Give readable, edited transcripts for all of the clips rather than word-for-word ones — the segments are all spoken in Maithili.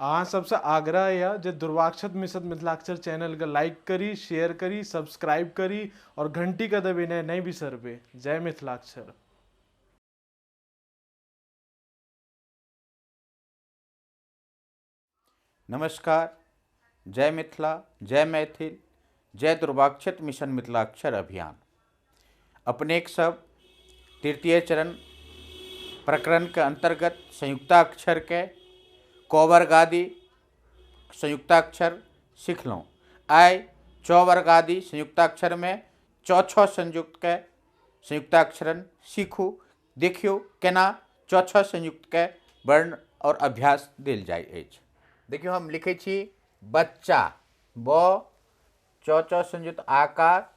अहाँ सबसँ आग्रह यऽ जे दुर्वाक्षत मिश्र मिथिलाक्षर चैनल के लाइक करी, शेयर करी, सब्सक्राइब करी और घंटी के दबेनाइ नहि बिसरबै। जय मिथिलाक्षर। नमस्कार, जय मिथिला, जय मैथिल, जय दुर्वाक्षत मिशन मिथिलाक्षर अभियान। अपनेक सब तृतीय चरण प्रकरण के अंतर्गत संयुक्ताक्षर के कवर्गादि संयुक्ताक्षर सिखलहुँ। आइ चवर्गादि संयुक्ताक्षर में च छ संयुक्त के संयुक्ताक्षरण सीखू। देखियौ केना च छ संयुक्त के वर्ण और अभ्यास देल जाय अछि। देखियौ हम लिखै छी बच्चा, ब च च संयुक्त आकार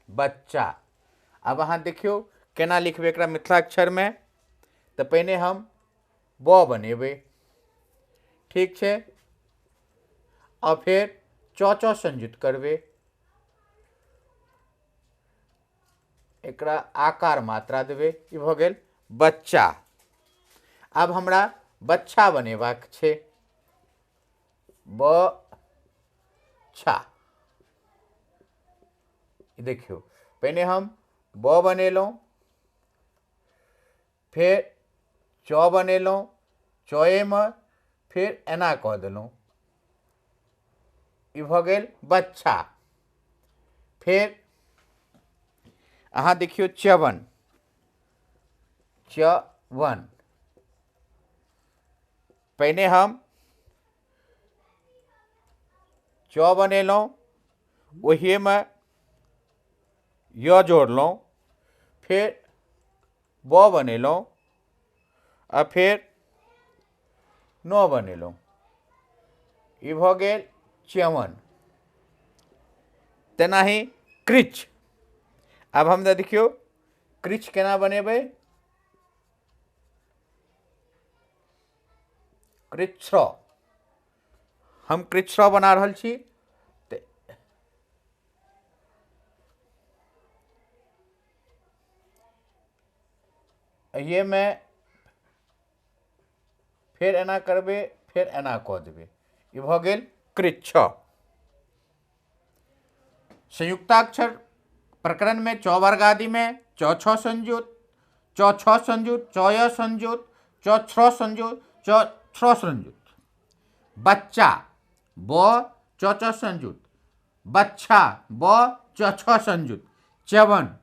बच्चा। आब अहाँ देखियौ केना लिखबै एकरा मिथिलाक्षर में। तऽ पहिने हम ब बनेबै, ठीक छै, आ फेर च च संयुक्त करबै, एकरा आकार मात्रा देबै। ई भऽ गेल बच्चा। आब हमरा बच्छा बनेबाक छै, ब छा। देखियौ पहिने हम ब बनेलहुँ, फेर च बनेलहुँ, चएमे फेर एना कऽ देलहुँ, ई भऽ गेल बच्छा। फेर अहाँ देखियौ च्यवन, च्यवन। पहिने हम च बनेलहुँ, ओहिएमे य जोड़लहुँ, फेर ब बनेलहुँ आ फेर न बनेलहुँ, ई भऽ गेल च्यवन। तेनाही कृच्छ। आब हम देखियौ कृच्छ केना बनेबै। कृच्छ, हम कृच्छ बना रहल छी। एहिमे फेर एना करबै, फेर एना कऽ देबै, ई भऽ गेल कृच्छ। संयुक्ताक्षर प्रकरण में चवर्गादि में च छ संयुक्त, च छ संयुक्त, च य संयुक्त, च छ संयुक्त, च छ संयुक्त। बच्चा ब च च संयुक्त, बच्छा ब च छ संयुक्त, च्यवन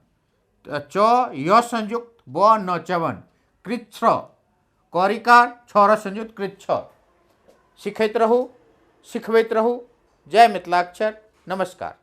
च य संयुक्त ब न च्यवन, कृच्छ करिकार छ र संयुक्त कृच्छ। सिखैत रहू, सिखबैत रहू। जय मिथिलाक्षर। नमस्कार।